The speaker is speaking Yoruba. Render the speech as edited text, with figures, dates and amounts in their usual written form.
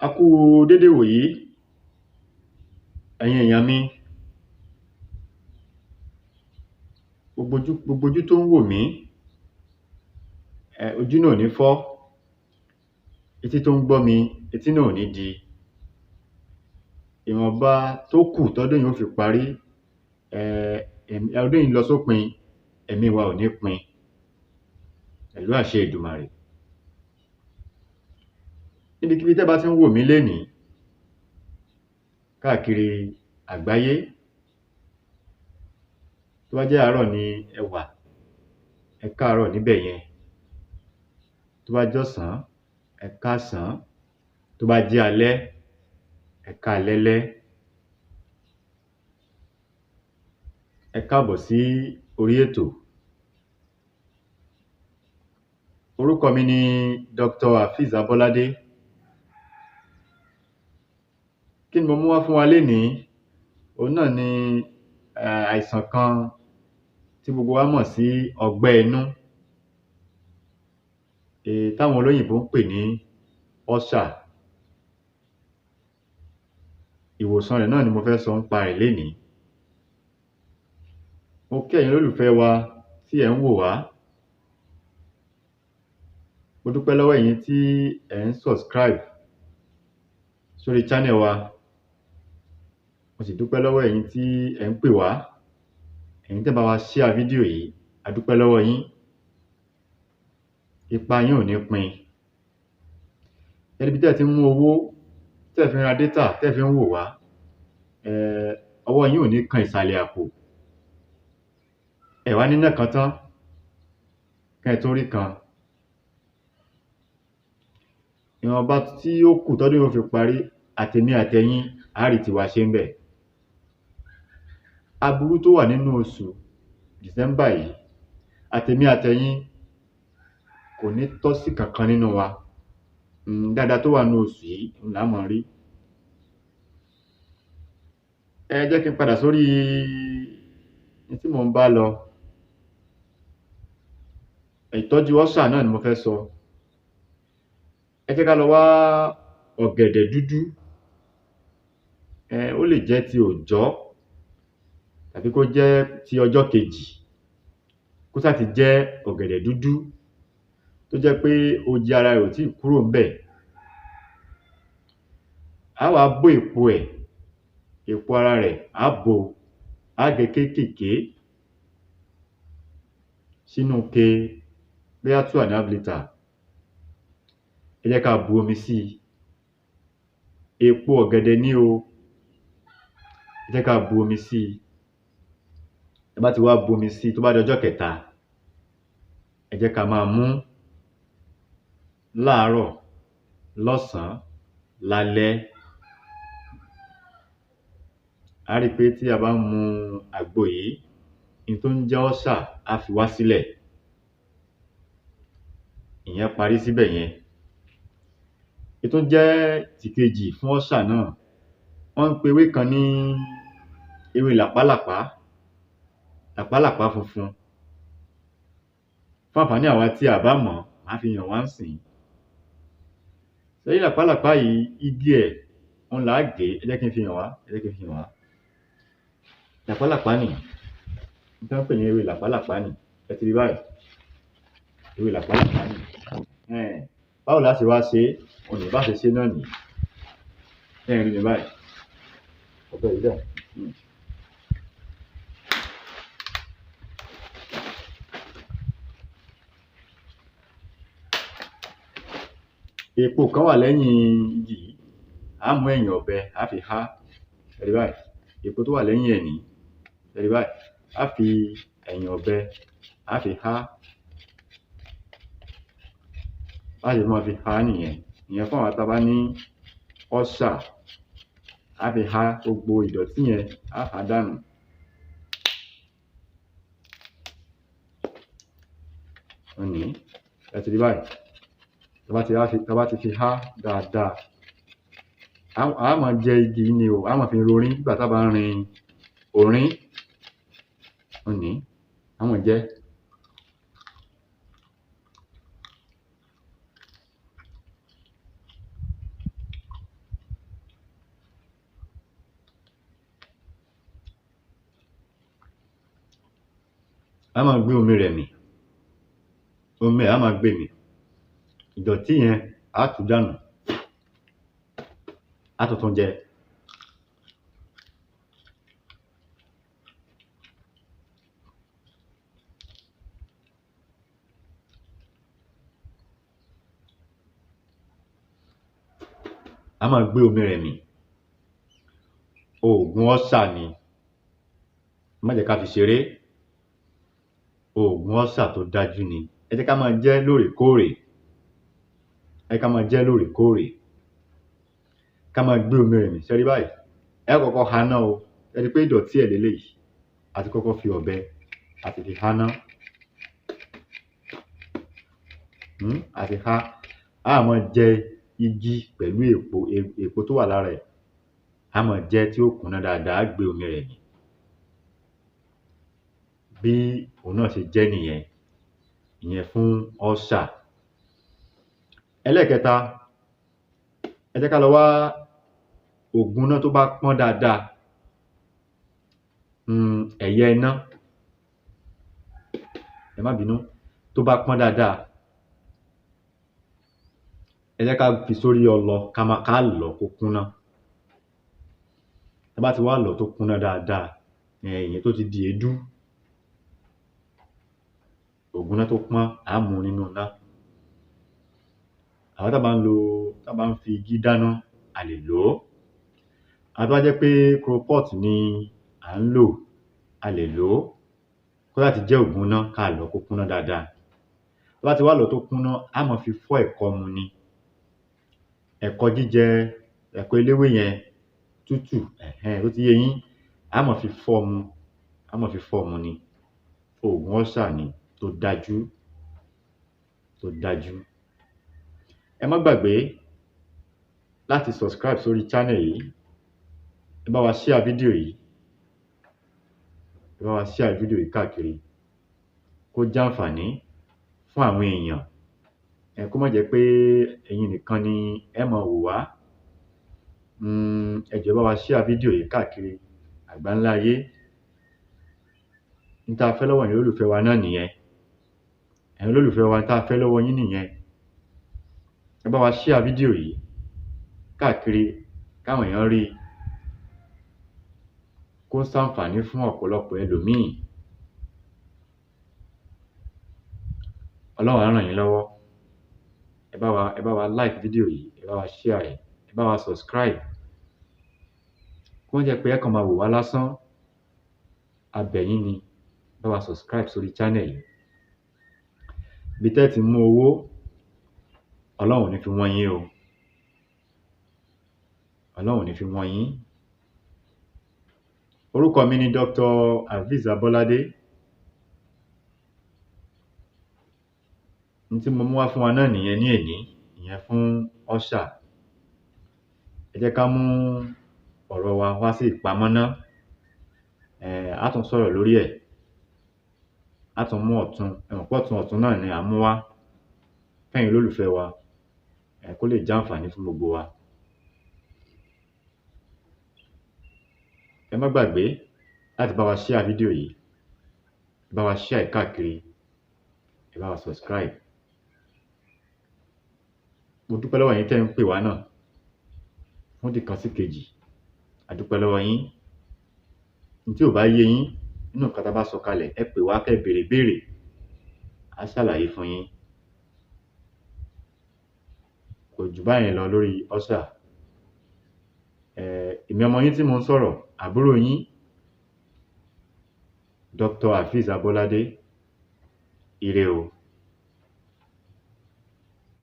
A kú u dédé ìwòyí, ẹ̀yin èyàn mi. Gbogbo ojú tó ń wò mí, ojú náà ò ní fọ́, etí tó ń gbọ́ mi, etí náà ò ní di. Ìwọ̀nba tó kù tọ́dún yìí ó fi parí, ọdún yìí ń lọ sópin, ẹ̀mí wa ò ní pin pẹ̀lú àṣẹ Èdùmàrè. Níbikíbi tẹ́ bá tí ń wò mí lénìí káàkiri àgbáyé, tó bá jẹ́ àárọ̀ ni ẹ wà, ẹ káàárọ̀ níbẹ̀ yẹn, tó bá jọ́sàn-án, ẹ káàsán, tó bá jẹ́ alẹ́, ẹ káalẹ́lẹ́. Ẹ káàbọ̀ sí orí ètò. Orúkọ mi ni Dr. Hafiz Abọ́ládé. Kí ni mo mú wá fún wa lénìí? Òhun náà ni àìsàn kan tí gbogbo wa mọ̀ sí ọgbẹ́ inú, táwọn olóyìnbó ń pè ní ulcer. Ìwòsàn rẹ̀ náà ni mo fẹ́ sọ ńpa rẹ̀ lénìí. Mo kí ẹ̀yin olólùfẹ́ wa tí ẹ̀ ń wò wá. Mo dúpẹ́ lọ́wọ́ ẹ̀yin tí ẹ̀ ń subscribe sórí channel wa. Mo sì dúpẹ́ lọ́wọ́ ẹ̀yin tí ẹ̀ ń pè wá, ẹ̀yin tẹ́ ẹ̀ ń bá wa share fídíò yìí, a dúpẹ́ lọ́wọ́ yín. Ipa yín ò ní pin. Níbi tẹ́ ẹ̀ tí ń mú owó tẹ́ ẹ̀ fi ń ra data tẹ́ ẹ̀ fi ń wò wá, ọwọ́ yín ò ní kan ìsàlẹ̀ àpò. Ẹ̀ wá ní ná kan tán kẹ́ ẹ tó rí kan. Ìwọ̀nba tí ó kù tọ́dún yìí ó fi parí, àtèmi àtẹ̀yin á rí tiwa ṣe ńbẹ̀. Aburú tó wà nínú oṣù December yìí, àtèmi àtẹ̀yin kò ní tọ́ sí kankan nínú wa. Dáadáa tó wà nínú oṣù yìí òhun là á máa rí. Ẹ jẹ́ kí n padà sórí n tí mò ń bá lọ. Ìtọ́jú ulcer náà ni mo fẹ́ sọ. Ẹ jẹ́ ká lọ wá ọ̀gẹ̀dẹ̀ dúdú, ó lè jẹ́ ti òòjọ́ tàbí kó jẹ́ ti ọjọ́ kejì, kó sáà ti jẹ́ ọ̀gẹ̀dẹ̀ dúdú tó jẹ́ pé oje ara rẹ̀ ò tíì kúrò ńbẹ̀. Á wá bó èpo ẹ̀, èpo ara rẹ̀ á bó o, á gé e kéékèèké sínú ike bóyá 2.5 litre. Ẹ jẹ́ ká bu omi sí i. Èpo ọ̀gẹ̀dẹ̀ ní o. Ẹ jẹ́ ká bu omi sí i. Tẹ́ bá ti wá bu omi sí i, tó bá di ọjọ́ kẹta, ẹ jẹ́ ká máa mú láàárọ̀, lọ́sàn-án, lálẹ́. Á rí i pé tí a bá ń mu àgbo yìí, n tó ń jẹ́ ulcer á fi wá sílẹ̀. Ìyẹn parí síbẹ̀ yẹn. Èyí tó jẹ́ tìkejì fún ulcer náà, wọ́n ń pe ewé kan ní ewé làpálàpá, làpálàpá funfun. Fún ànfàní àwa tí a bá mọ̀ ọ́n, màá fi hàn wá ńsìnyí. Ṣẹ rí làpálàpá yìí, igi ẹ̀ òhun là á gé, ẹ jẹ́ kí n fi hàn wá, ẹ jẹ́ kí n fi hàn wá. Làpálàpá nìí, n tán ń pè ní ewé làpálàpá nìí, ẹ ti rí báyìí, ewé làpálàpá nìí. Báwo lá ṣe wá ṣe é? Òhun nìí, bá ṣe ṣé náà nìí. Ṣé ẹ̀ ń rí mi báyìí? Ọ̀bẹ yìí dà? Èpo kan wà lẹ́yìn igi yìí, á mú ẹ̀yìn ọ̀bẹ á fi há, ẹ rí báyìí, èpo tó wà lẹ́yìn ẹ̀ nìí, ẹ rí báyìí, á fi ẹ̀yìn ọ̀bẹ á fi há. Bá ṣe máa fi há nìyẹn. Ìyẹn fún àwa tá bá ní ulcer, á fi há gbogbo ìdọ̀tí yẹn, á há dànù. Òhun nìí, ẹ ti rí báyìí. Tá bá ti fi há dáadáa, á máa jẹ igi yìí ni o, á máa fi rorín nígbà tá bá ń rin orín. Òhun nìí, á máa jẹ ẹ́. Á máa gbé omi rẹ̀ mì, omi ẹ̀ á máa gbé mì, ìdọ̀tí yẹn á tú dànù, á tún tún jẹ. Á máa gbé omi rẹ̀ mì. Oògùn ọ́sà ni, má jẹ́ ká fi ṣeré. Oògùn ọ́sà tó dájú ni. Ẹ jẹ́ ká máa jẹ lóòrèkóòrè, ẹ ká máa jẹ lóòrèkóòrè, ká máa gbé omi rẹ̀ mì. Ṣé rí báyìí? Ẹ kọ́kọ́ haná o. Ẹ rí pé ìdọ̀tí ẹ̀ leléyìí, a ti kọ́kọ́ fi ọ̀bẹ, a ti fi háná. A ti há. Á máa jẹ igi pẹ̀lú èpo, èpo tó wà lára ẹ̀. Á máa jẹ tí ó kúnná dáadáa, á gbé omi rẹ̀ mì. Bí òun náà ṣe jẹ́ nìyẹn, ìyẹn fún ọ́sà. Ẹlẹ́ẹ̀kẹta, ẹ jẹ́ ká lọ wá ògùn iná tó bá pọ́n dáadáa, ẹ̀yẹ iná, ẹ má bínú, tó bá pọ́n dáadáa, ẹ jẹ́ ká fi sórí ọlọ, ká lọ̀ọ́ kó kúnná. Tá bá ti wá lọ̀ọ́ tó kúnná dáadáa, ìyẹn tó ti di èédú, ògùn iná tó pọ́n, á mú nínú iná. Àwa tá bá ń lo, tá bá ń fi igi dáná, a lè lò ó. Àwa tó bá jẹ́ pé coal-pot ni à ń lò, a lè lò ó. Kó sá ti jẹ́ ògùn iná, ká lọ̀ọ́ kó kúnná dáadáa. Tá bá ti wá lọ̀ọ́ tó kúnná, á máa fi fọ́ ẹ̀kọ mu ni. Ẹ̀kọ jíjẹ, ẹ̀kọ eléwé yẹn tútù, ó ti yé yín, á máa fi fọ́ mu, á máa fi fọ́ mu ni. Oògùn ọ́sà ni tó dájú, tó dájú. Ẹ má gbàgbé láti subscribe sórí channel yìí. Ẹ bá wa share fídíò yìí, ẹ bá wa share fídíò yìí káàkiri, kó jàǹfààní fún àwọn èèyàn. Ẹ kó má jẹ́ pé ẹ̀yin nìkan ni ẹ máa wò wá. Ẹ jọ̀ọ́, ẹ bá wa share fídíò yìí káàkiri àgbáńlá ayé. N tá a fẹ́ lọ́wọ́ ẹ̀yin olólùfẹ́ wa náà nìyẹn. Ẹ̀yin olólùfẹ́ wa, n tá a fẹ́ lọ́wọ́ yín nìyẹn. Ẹ bá wa share fídíò yìí káàkiri, káwọn èèyàn rí i, kó ṣàǹfààní fún ọ̀pọ̀lọpọ̀ ẹlòmíì. Ọlọ́run á ràn yín lọ́wọ́. Ẹ bá wa like fídíò yìí, ẹ bá wa share ẹ̀, ẹ bá wa subscribe. Kó má jẹ́ pé ẹ kàn máa wò wá lásán. A bẹ̀ yín ni, ẹ bá wa subscribe sórí channel yìí. Ibi tẹ́ ti mú owó, Ọlọ́run ò ní fi wọ́n yín o. Ọlọ́run ò ní fi wọ́n yín. Orúkọ mi ni Dr. Hafiz Abolade. N tí mo mú wá fún wa náà nìyẹn ní èní, ìyẹn fún ọ́sà. Ẹ jẹ́ ká mú ọ̀rọ̀ wa wá sí ìpamọ́ ná. Á tún sọ̀rọ̀ lórí ẹ̀. Á tún mú ọ̀tun, ẹ mọ̀ pé ọ̀tun ọ̀tun náà ni à ń mú wá fẹ́yin olólùfẹ́ wa, kó lè jàǹfààní fún gbogbo wa. Ẹ má gbàgbé láti bá wa share fídíò yìí, ẹ bá wa share ẹ̀ káàkiri, ẹ bá wa subscribe. Mo dúpẹ́ lọ́wọ́ ẹ̀yin tẹ́ ń pè wá náà fún ìdí kan sí kejì. A dúpẹ́ lọ́wọ́ yín. N tí ò bá yé yín nínú nǹkan tá a bá sọ kalẹ̀, ẹ pè wá kẹ́ béèrè béèrè, á ṣàlàyé fún yín. Kò jù báyẹn lọ lórí ọ́sà. Èmi ọmọ yín tí mò ń sọ̀rọ̀, àbúrò yín, Dr. Hafiz Abolade. Ire o.